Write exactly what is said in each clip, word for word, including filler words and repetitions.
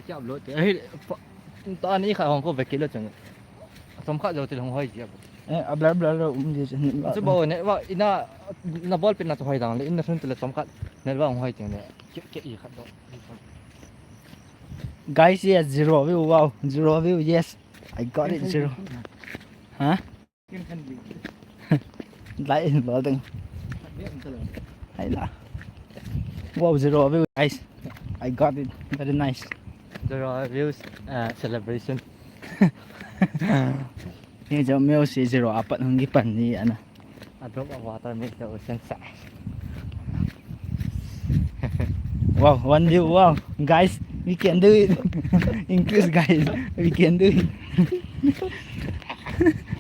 Ki upload te. Ahi, pa, ta ni kha hong ko vekilo chang. Som kha jo te hong hoi ji abo. Eh, a blur blur lo um ji chang. Chu bo ne, wa, ina, na ball pen na chu hoi dang le, ina sun te le som kha ne wa hong hoi chang ne. Ke, ke i kha do. Guys, yes, zero view, wow, zero view, yes. I got it, zero. Huh? Lai in lo ding. Hai la. Wow, zero view, guys. I got it. Very nice. Zero views, uh, celebration. Ni jo meu si zero apat hung kipan ni ana. A drop of water makes the ocean size. Wow, one view, wow. Guys, we can do it. Increase, guys. We can do it.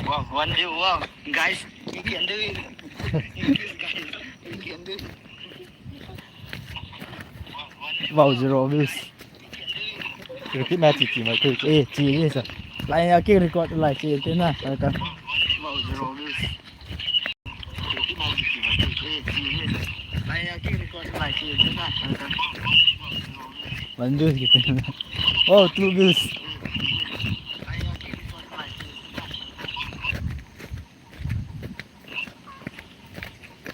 Wow, one view, wow. Guys, we can do it. Increase, guys. We can do it. Wow, zero views. Repeat na, chi, chi, mai, chi, chi. Eh, chi, yes, sir. Lai, ya, ki record lai, chi, chi na, lai ka. Wow, zero views. One views gitu. Oh, two views.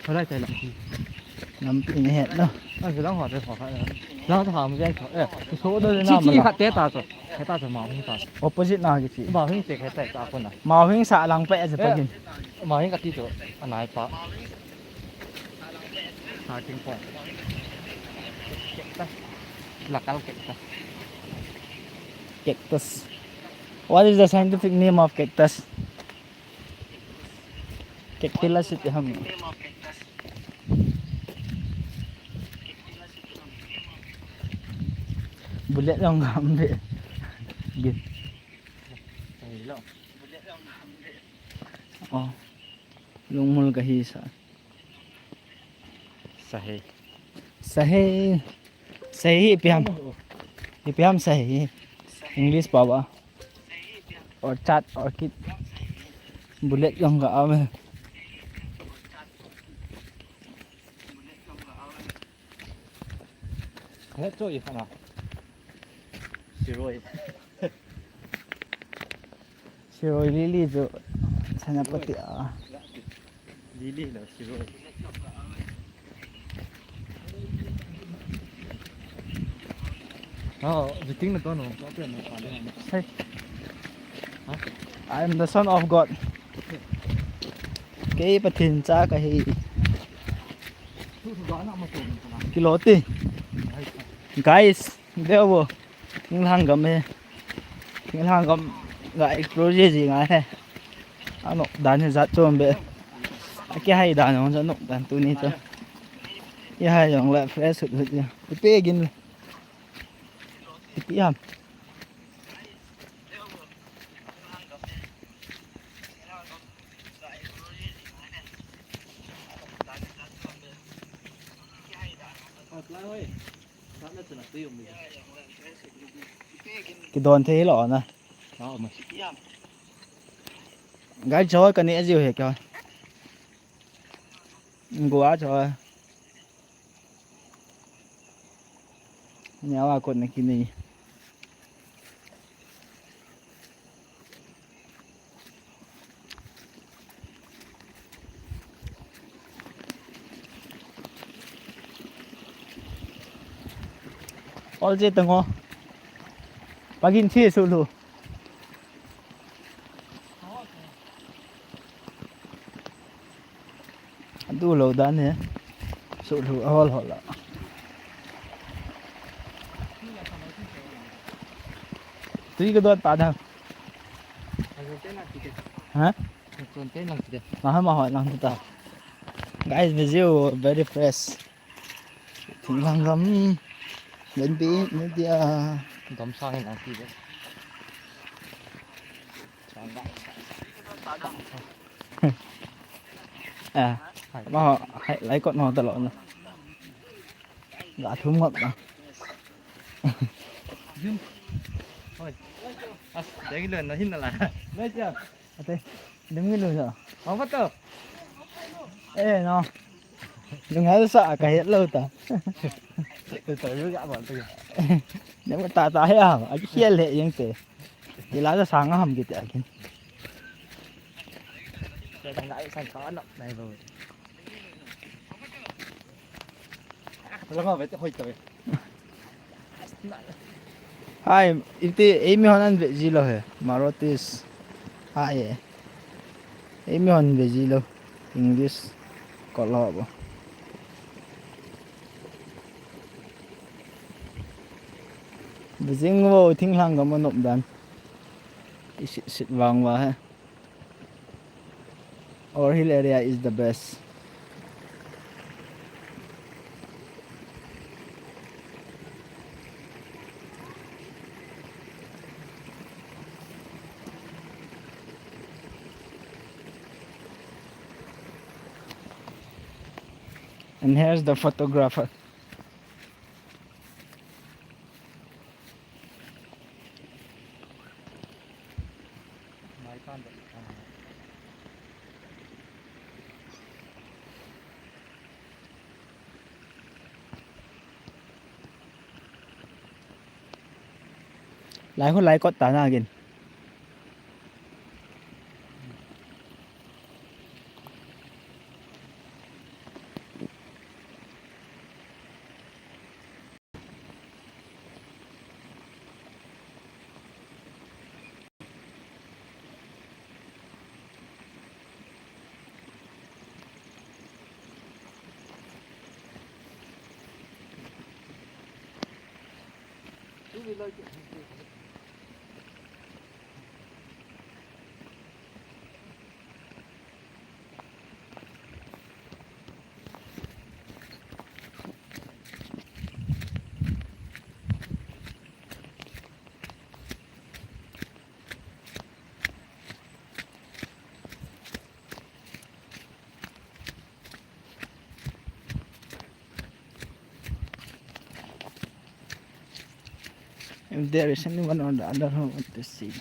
Horai tai lampi. Lampi ne het lo. Ah, lang ho te ho kha. Lang ta ham jen kha. Eh, so do na. Chi, chi ma. Kha te ta so. Te ta so ma hung ta. Opposite na ki chi. Ma hung te kha tai ta ko na. Ma hung sa lang pe je pa gin. Ma hung ka ti to. Anai pa. Starting point. Cactus. Local cactus. Cactus. What is the scientific name of cactus? Cactus iti ham. Bullet jong ham de. Gin. Oh. Lungmol kahi sa. Sahi. Sahi. Sahi ipi ham. Ipi ham sahi. English pa ba. Orchid, orchid. Bullet jong ka ame. He chu i khana. Siroi. Siroi lily chu Senapati a. Lily lo siroi. Oh, the thing that don't know. Hey. I am the son of God. Kei Pathen cha kahi. Kilou te. Guys, veu vo. Thinglhang gam e. Thinglhang gam ga explore ji ji ngai he. Anop dan hi jat chom be. Akihai dan jong anop dan tuni chu. Ihai jong le fresh hut hut ja. Ipi gin. Ipi ham. Kidon thei lo na. Guys, choi kani ajiu he kya. Gua choi. Nyawa kot na kini. Ol je tango. Pagin che su lu. Adu lo dan he. Su lu hol hol la. Tui ka dot pa da. Ha? Chon te lang ti de. Ma ha ma ho lang ta. Guys, the view very fresh. Thinglang gam. Len bi ni dia. Dom sang in lang ti de. Ah, ma ho, hai, lai kot no ta lo na. Ga thum ngap na. Hoi. As, degi lo na hin na la. Nice job. Ate, dum ngi lu sa. Mau pa to. Eh, no. Lunghel sa ka het lo ta. Te to yu ga ba to. Nem ta ta he a, a ki hial he yang te. Ti la sa nga ham ki te a kin. Te ta ngai san ka na nai bo. Lama ve te hoi ta ve. Hai, iti, eimi hon an ve ji lou he. Marutis. Hai. Eimi hon ve ji lou. English. Ko lo bo. Ve jing vo, thinglhang gam a nop dan. I sit, sit vang va he. Our hill area is the best. And here's the photographer. Lai khu lai kot ta na gin. If there is anyone on the other, I want to see.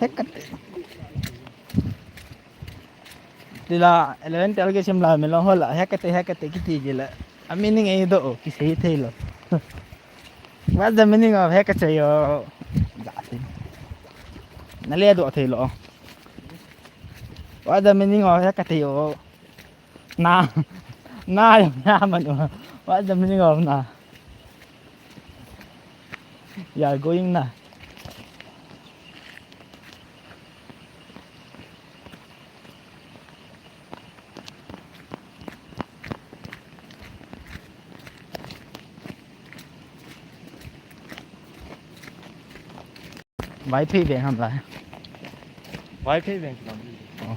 Hekate. Tila eleven, twelve kisim la, mi lung hola, hekate, hekate kiti jila. A meaning eidoh, kisei theilou. What's the meaning of hekate yo? Jati. Nale doh theilou. What's the meaning of hekate yo? Na, na, ya, ya, man. What's the meaning of na? You are going na. Vaiphei veng ham lai. Vaiphei veng lam. Oh.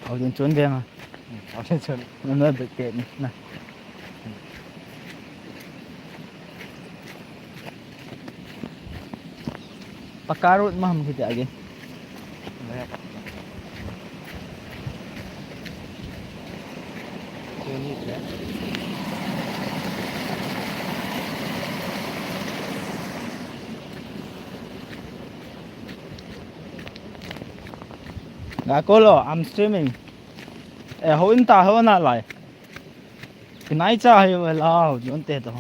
Au din chun veng a. Hmm, au din chun. Na na bek te ni na. Paka road ma ham kiti agi. Ga kolo, I'm streaming. Eh, ho in ta ho na lai. Kinai cha hai wa la ho, jon te to.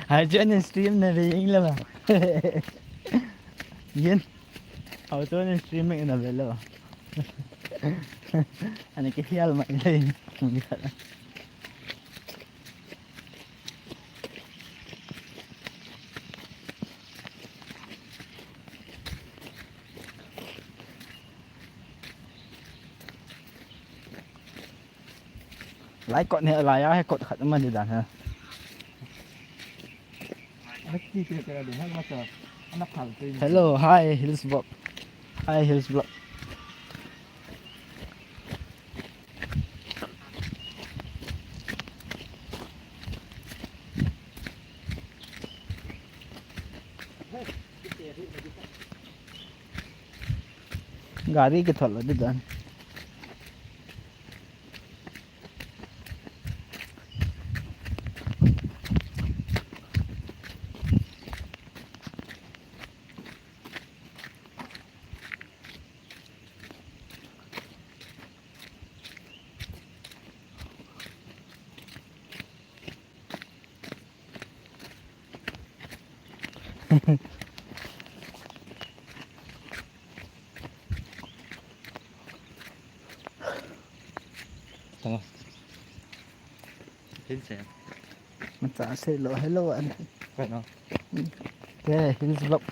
Hai, join stream na ve ing la ba. Yin. Au join stream na ve la ba. Ani ke hial mai le. Lai kot ne, lai a he kot khat ma di dan ha. Hello, hi, Hills Vlog. Hi, Hills Vlog. Gari kithol lo di dan. Tama. Tin se. Macha se lo, hello an. Koi no. Ke hills vlog.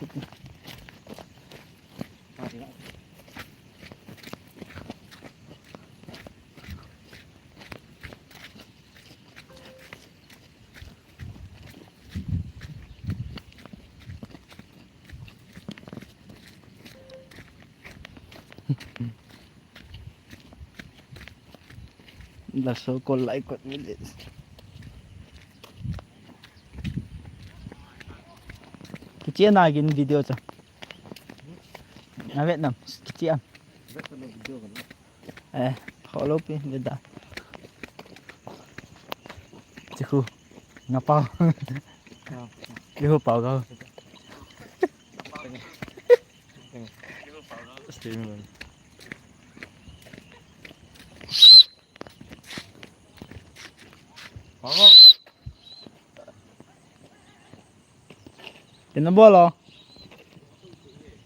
Laso ko like kot milis. Kichia na gin video cha. Na Vietnam kichia. Eh, follow pi beda. Chiku. Nga pau. Kihu pau kau. Steam man. Tina bolo.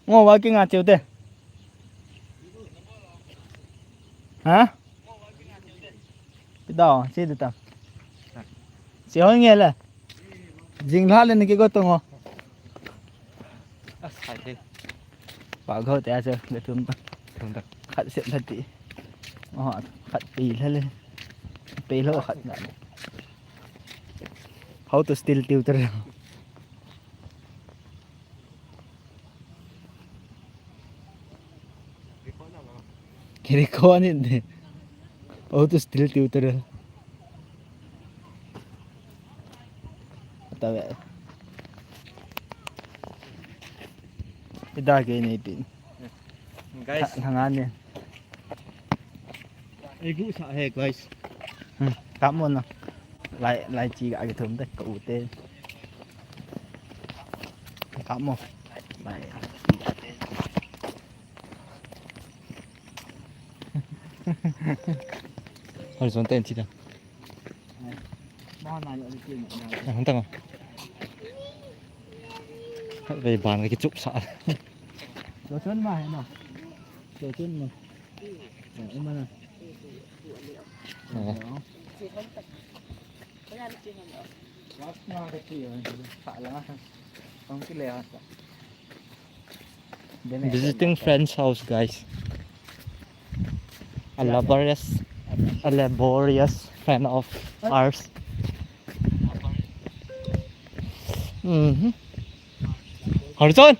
Ngo wa kinga cheu te. Ha? Pidao, si de ta. Si hoi nge le. Jing la le ni ki go to ngo. As, hai te. Pa go te a che, le tum ta. Tum ta. Khat se la ti. Oh, khat pi la le. Pi lo khat na. How to steal tutorial. Kiri ko ani de. How to steal tutorial. Tabe. Ida ke nei pin. Guys. Tha-, thanga ni. Ei gu sa he, guys. Hmm, kap mo na. Lai, lai chi ga ke thum te, ka u te. Kap mo. Lai. Horizontal chi da. Hang tang. Vei ban ka kichup sa. Lo chun ma he na. Lo chun ma. Eh, ima na. Eh. Last na ka chi, eh, sa la. Kong kile ha sa. Visiting friend's house, guys. A laborious, a laborious friend of ours. Mm-hmm. Harjon!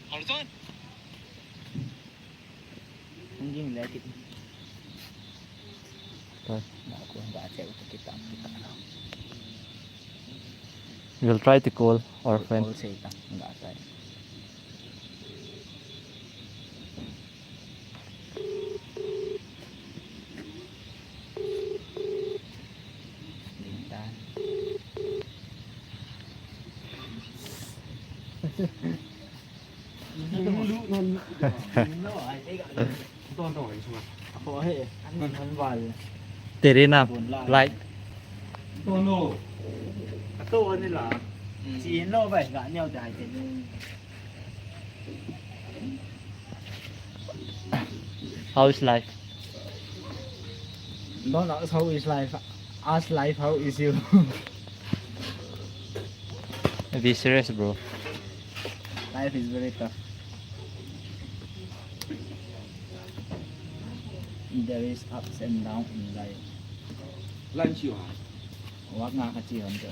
Harjon! Hung ging le kit. Toi. Na ko ba che ko kita kita na. We'll try to call our friend. Call se ta, ga tai. Ding ta. Terena, like. How is life? Don't ask how is life. Ask life how is you. Be serious, bro. Life is very tough. There is ups and down in life. Lunch you have? Wak nga ka chi hon to.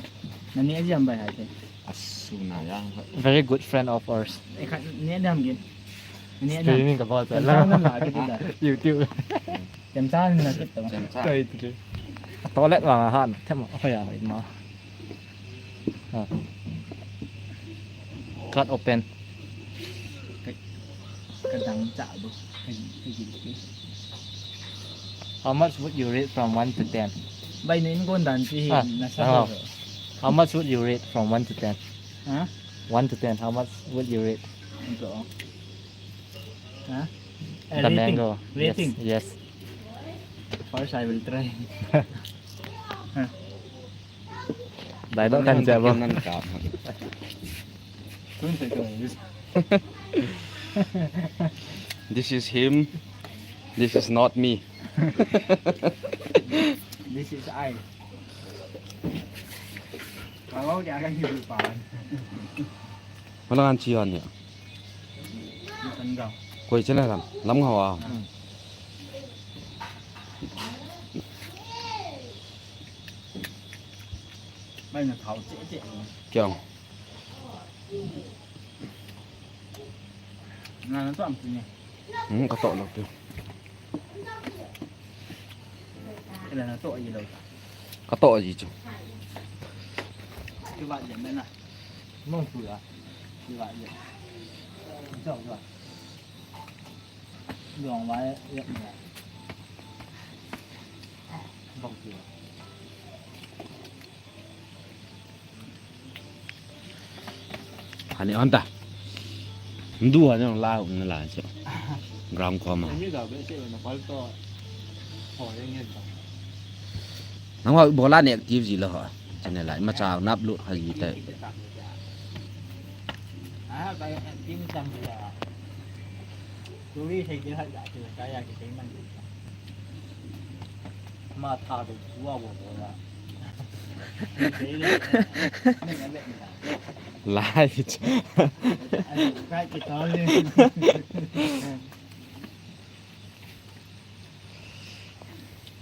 Nani a jam bai hai te. Asuna yang. Very good friend of ours. E kha ni dam gin. Ni dam. Streaming ka ba ta. Dam la ki da. YouTube. Tem sa na ki to. Tem sa. Toi tu. Toilet wa han. Tem ho ya ma. Ha. Not open. Ka, ka dang cha bo. Ka, ka, ka, ka. How much would you rate from one to ten? Bai na in gon dan chi hi. Ah, na sa oh. Ho. How much would you rate from one to ten? Huh? One to ten, how much would you rate? Ito. Huh? Eh, the rating. Mango. Rating. Yes, yes. First, I will try. Huh. Bai, don't kan jabo. This is him. This is not me. This is I. Kau dia kan hidup pan. Mana kan cian ya? Bukan kau. Koi cina lam, lam ngawa. Hmm. Bai na thau che che. Kiang. Na na tuam tu ni. Hmm, ka toh lou tu. Ila na toh ji lou. Ka toh ji chu. Ki ba je me na. Mong tu ya. Ki ba je. Jao jao. Jong ba ya. Bong tu ya. Hani on ta. Ndu hani on la, um, la, so. Ground koma. Nang wa bola ne active ji lo ho. Chane lai, ma cha nap lut ha ji tai. Ma tha de wa wa wa. Lai. Kai ki to le.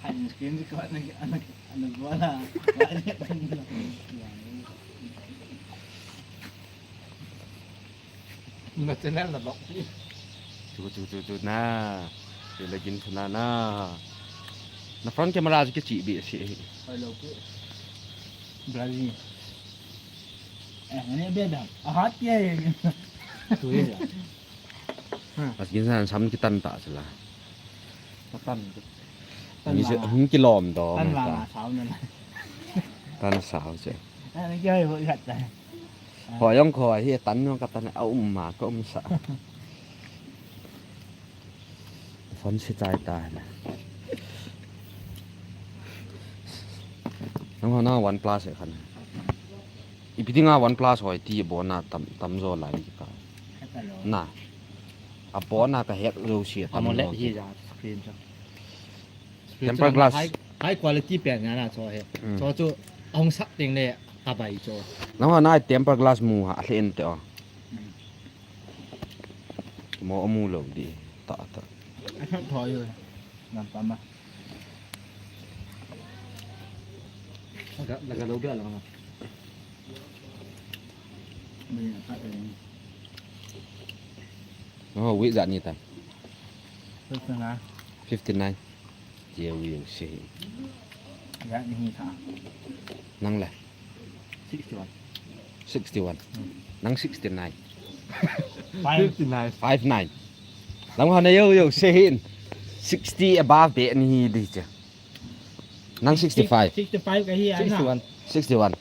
Han screen record na, na, na bola. Na channel na lock. Tu, tu, tu, tu, na. Tu lagi na na. Na front camera sikit cik bi si. Hello, ku. Brazil. Eh, ini beda. Ahat ya. Tu ya. Hmm. As gin san sam kitan ta sila. Tan. Tan ni se la. Hung kilom do. Tan la na sao na. Tan sao se. Ah, ni kya ho khat ta. Ho jong kho hi tan jong ka tan a um ma ka um sa. Phone si chai ta na. Nang ho na OnePlus e khan. Ipi dinga OnePlus hoi ti bo na tam, tam jo lai ki ka. Na. A bo na ka hek jo si tam AMOLED jo hi ki. Ja screen chu. Tempered glass. High, high quality pen nga na cho he. Mm. Cho chu ahung sak ting le ka bai cho. Nang ho na tempered glass mu ha a hlen te o. Mm. Mo amu lo di ta ta. A thot thoi yo. Lam pa ma. Laga, laga lo bia la ma. Bia ka e. Oh, weight jat ni ta. Fifty nine. Fifty nine. Jia weight se. Jat ni hi ta. Nang le. Sixty one. Sixty one. Hmm. Nang sixty nine. Five. Fifty nine. Five nine. Nang hana yo yo se hin. Sixty above be ni hi di che. Nang sixty five. Sixty five ka hi a na. Sixty one. Sixty one.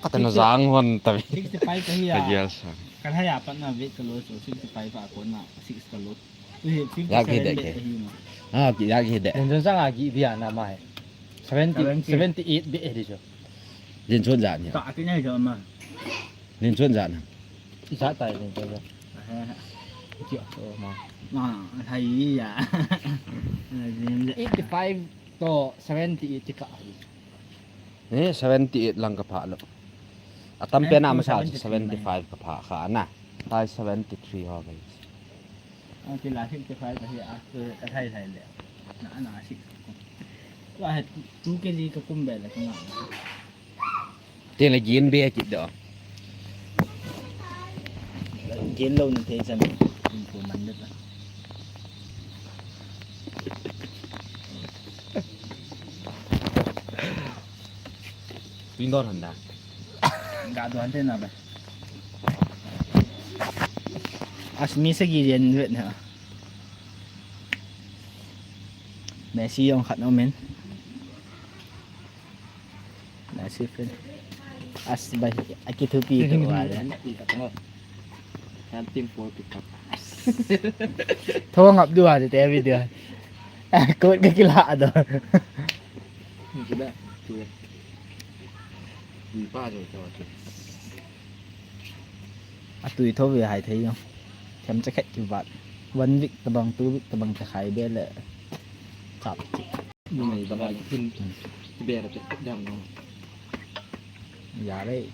Ka ta na jang hon ta. Sixty five ka hi a. Ka gel sa. Ka hai a pat na weight ka lo so sixty five a ko na six ka lo. Ui, fifty seven. Ya ki de ke. Ah, ki ya ki de. Len jong sang a ki bia na mai. Seventy, seventy. Seventy eight be di so. Len chon ja ni. Ta ki nai jo ma. Len chon ja na. Sa tai len chon ja. Ki a so ma. Ma, hai ya. Eighty five to seventy eight ka. Eh, seventy eight lang ka pha lo. A tam pen a masa chu seventy five ka pha kha na. Tai seventy three ho ka. Ang kila sixty five ka hi a, ka thai thai le. Na, na, six. Wa he two K G ka kum be le ka nga. Te le gin be ki do. Gin lo ni te chan. Kum ko man de ta. Pindor handa. Ga do hande na ba. As mi sagi jen vet na. Messi jong khat nom in. Messi fan. As bai, akithupi to wale. Something for to come. Thong up dua te video. Kot ka kila do. Ni kila. Tu. Ni pa jo jo. Atui tho ve Haithei jong. Themcha khat kivat. One week tabang, two week tabang cha khai be le. Chap. Ni mai ba ba kin. Ki be ra te dang no. Ya le.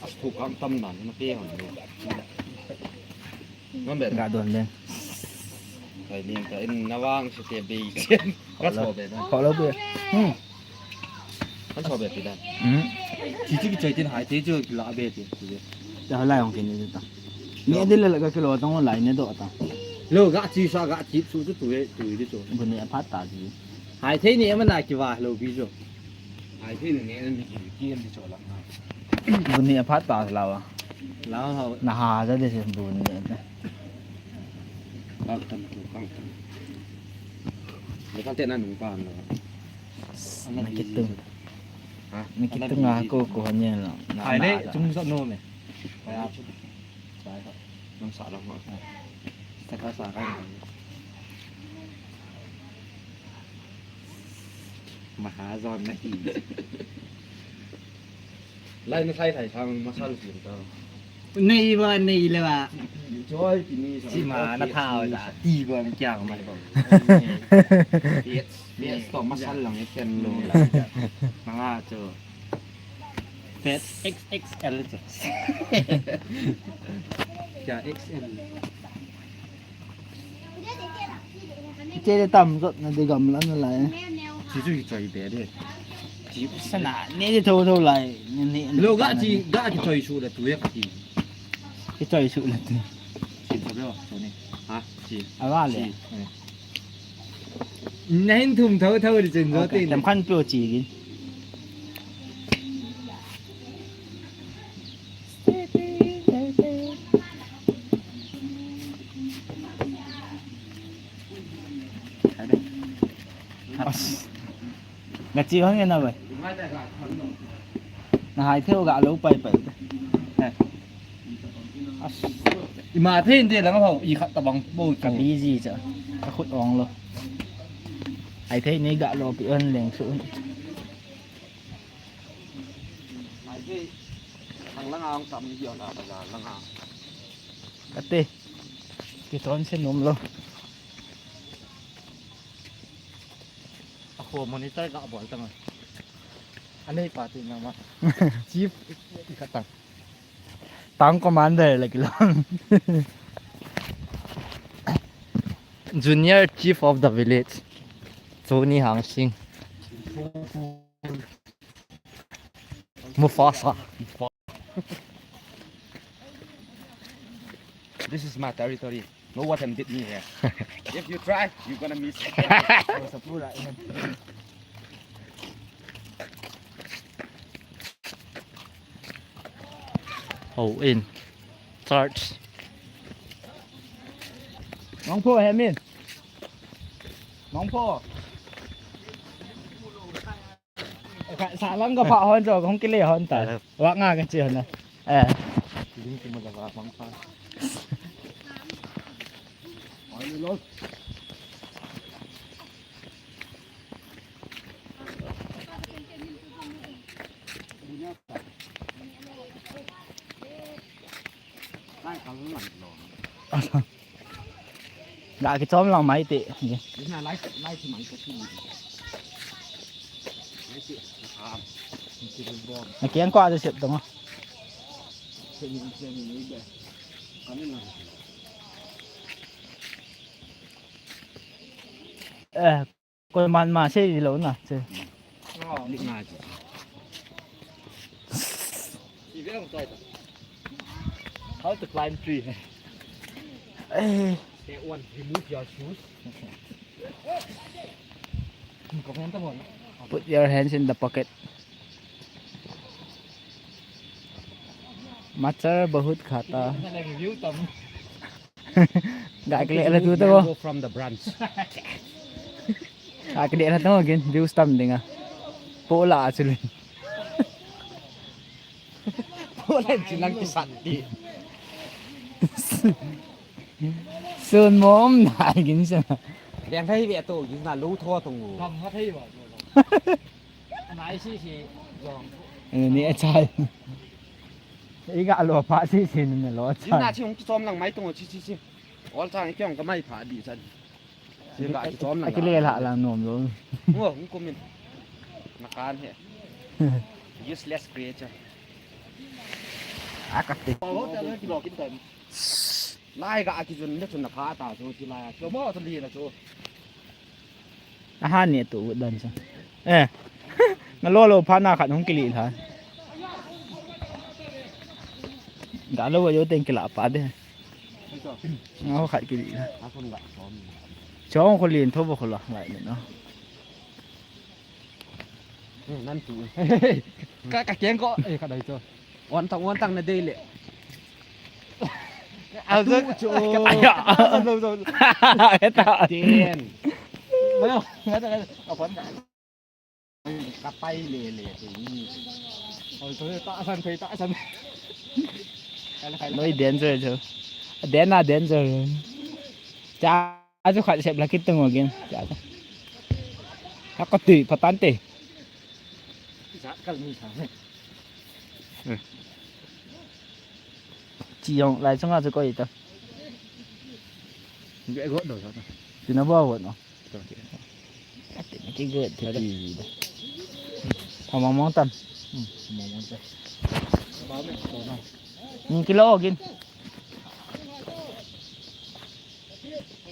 As thu kam tam nan na pe hon lo. Ngon be. Ga don le. Kai ling ka in na vang se te be chen. Ka so be na. Kho lo be. Hmm. Kan so be ti dan. Hmm. Chi chi ki chai tin Haithei chu ki la be ti. Ti be. Ta lai hong kin ni ta. Ni de le ga ki lo tong lai ne do ta. Lo ga chi sa ga chi su tu tu e tu di chu. Bu ni a phat ta ji. Haithei ni ma na ki va lo bi chu. Haithei ni ne ni ki ki em di chu la. Bu ni a phat ta la wa. La ha. Na ha ja de se bu ni ta. Kang tam tu kang tam. Ni kan te na nung pa lo. Ana kitung. Ha? Ni kitung a ko ko han yen lo. Hai le, chung sa no me. Nung sa lo mo. Sa ka sa ka. Maha zon na hi. Lai na sai sai sang masal sim ta. Nei ba, nei le ba. Joy ti ni sa. Si ma na thao da. Ti ba ni kya ma ba. Yes, yes, to masal lang ken lo la. Manga cho. Fat X X L cho. Kya X L. Che le tam jot na de gam la na lai. Chi chu hi choi be de. Chi sana ne de tho tho lai. Ne ne. Lo ga chi ga chi choi su da tu ya ka chi. Ki choi su la tu. Chi tho lo so ni. Ha chi. A ga le. Chi. Na hin thum tho tho de chen jo te. Tam khan pyo chi gin. As. Nga chi hon nge na bai. Na Haithei ga lo pai pai. As. Ima the inde lang ho i khat tabang bo ka busy cha. Ka khut ong lo. Haithei ni ga lo pi on leng su. Thang langa hung tam ni, hia na bazar langa. Kate. Kiton se nom lo. Ako monitor ka bol tang. Anei pa ti nga ma. Chief ka tang. Town commander la kilong. Junior chief of the village. Tony Hangsing. Mufasa. This is my territory. No one can beat me here. If you try, you're gonna miss. Oh, in. Charge. Mangpo, hemin. Mangpo. Ka, sa lang ka pha hon cho, kong kile hon ta. Eh. Wa nga ka chi hon na. Eh. Ling ki mo la wa mang pa. Ai lo. Ai ka lang lo. Ga kichom lang mai te. Ni na lai, lai ti mai ka ti. Lai ti. Ah. Ni ti bom. Na kiang kwa de sep dong. Sep ni, sep ni, ni de. Ka ni na. Eh. Koi man ma se di lo na, se. Lik na chu. How to climb tree? Eh. Step one, remove your shoes. Put your hands in the pocket. Machar bahut khata. Ga kile la tu to. Mango from the branch. Ga kile la to gin views tam dinga. Pola achul. Pola chilang kisat di. Sun mom na gin sa. Yang thai ve to gin na lu tho tong. Kam ha thai ba. Nai si si jong. Ni a chai. Iga lo pha si si ni lo chai. Jina chi hung kichom lang mai tong chi chi chi. Ol chang kiong ka mai pha di chan. Iga kichom lang. Akile la la nom lo. Ngo hung kumin. Na kan he. Useless creature. Akate. Lai ga kijun le chun na kha ta chu chi lai. Chu mo chu li na chu. Ahan ni tu dan sa. Eh. Na lo lo pha na khat hung kili tha. Ga lo yo ten kila pa de. Nga khat kili tha. Chong ko lin tho bo ko la lai ni no. Nan tu. Ka ka keng ko. Eh ka dai chu. Wan tang wan tang na dei le. Au zo chu. Aya. Zo zo. Eta. Ten. Mayo. Ngata ka. Apon ka. Ka pai le le. Oi to ta san thei ta san. Noi danger chu. Den na danger. Cha. Achu khat sep la kit tang again. Cha cha. Ha ka tui patan te. Jat kal ni sa. Chi jong lai chunga chu koi ta. Ge go do sa. Tina ba go no. Ati ni ki go ti ti. Pha mong mong tam. Mong mong tam. Ni kilo again.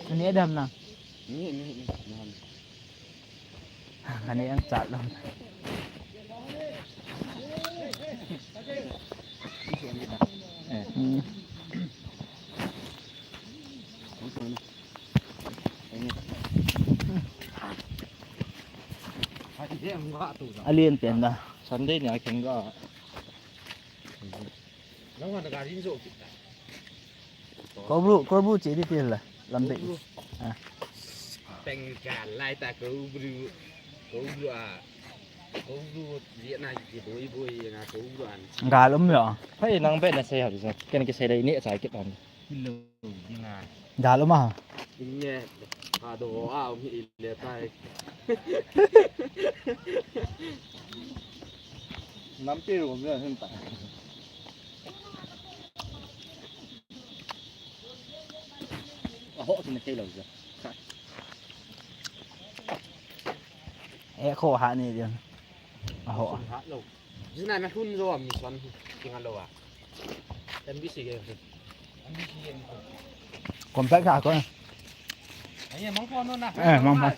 Ani adam na. Ni ni ni. Ani ang chat lang. Eh. Hmm. Alien pen da. Sunday ni a keng ga. Nang wan ga rin zo. Kobru, kobru che di til la. Lambe. Peng ka lai ta kobru. Kobru a. Kobru je na je boi boi na kobru an. Gal um yo. Hai nang be na sei ha. Ken ke sei dai ni sa kit an. Hello. Dal um a. Inge. Ha do a um hi le tai. Nampi ro mi hin ta. Aho tu ne kei lo ja. E kho ha ni dia. Aho. Ha lo. Jina na hun jo mi son. Kinga lo a. M B C ke. Compact ha ko. Ai mang pho no na. Eh, mang pho.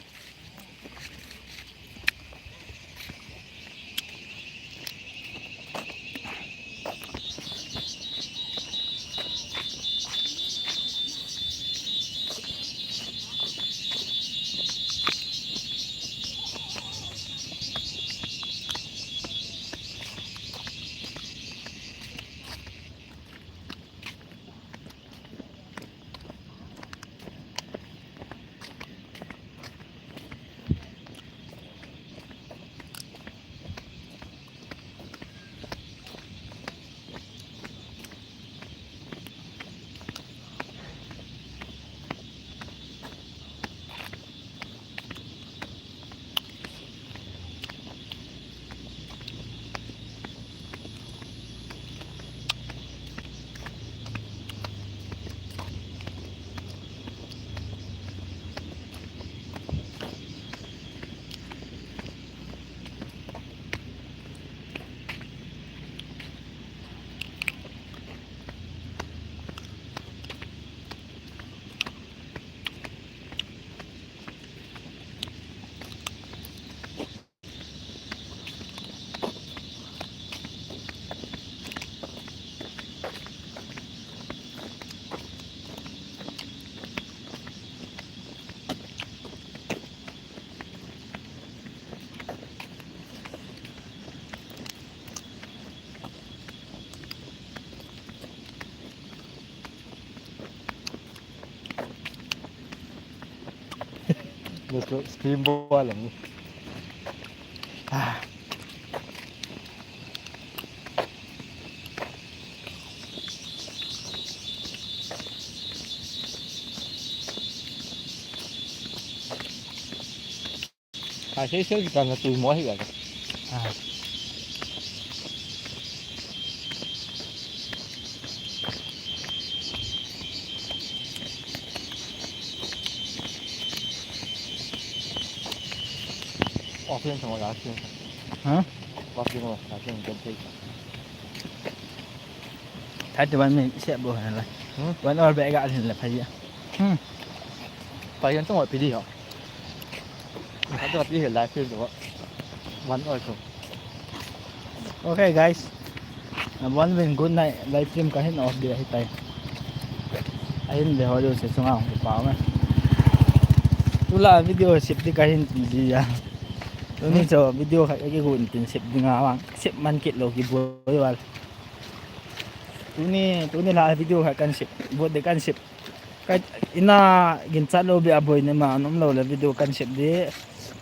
Stream bol lang. Ah. Ka sei sei ka na tu mo hi ka. Ah. Offline sama ya offline. Ha? Offline sama ya offline kan sei. Thai te wan min siap bo han la. Hmm? Wan or be ga hin la phai ya. Hmm. Phai yan tong wa pi di ho. Thai te wa pi he live stream to. Wan or ko. Okay, guys. Na bon win good night. Live stream ka hin off di hi tai. Ahin be ho jo se sunga ko pa ma. Tula video sip di ka hin di ya. Tuni cho video kha ki gun tin sip di nga wang. Sip man kit lo ki boi wal. Tuni, tuni la video kha kan sip, vote de kan sip. Ka ina ginchat lo be a boi ne ma nom lo le video kan sip de.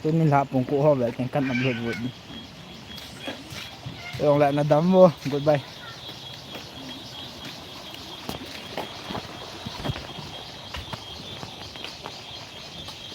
Tuni la pung ko ho be kan kan upload vote ni. Yong la na dam bo. Goodbye.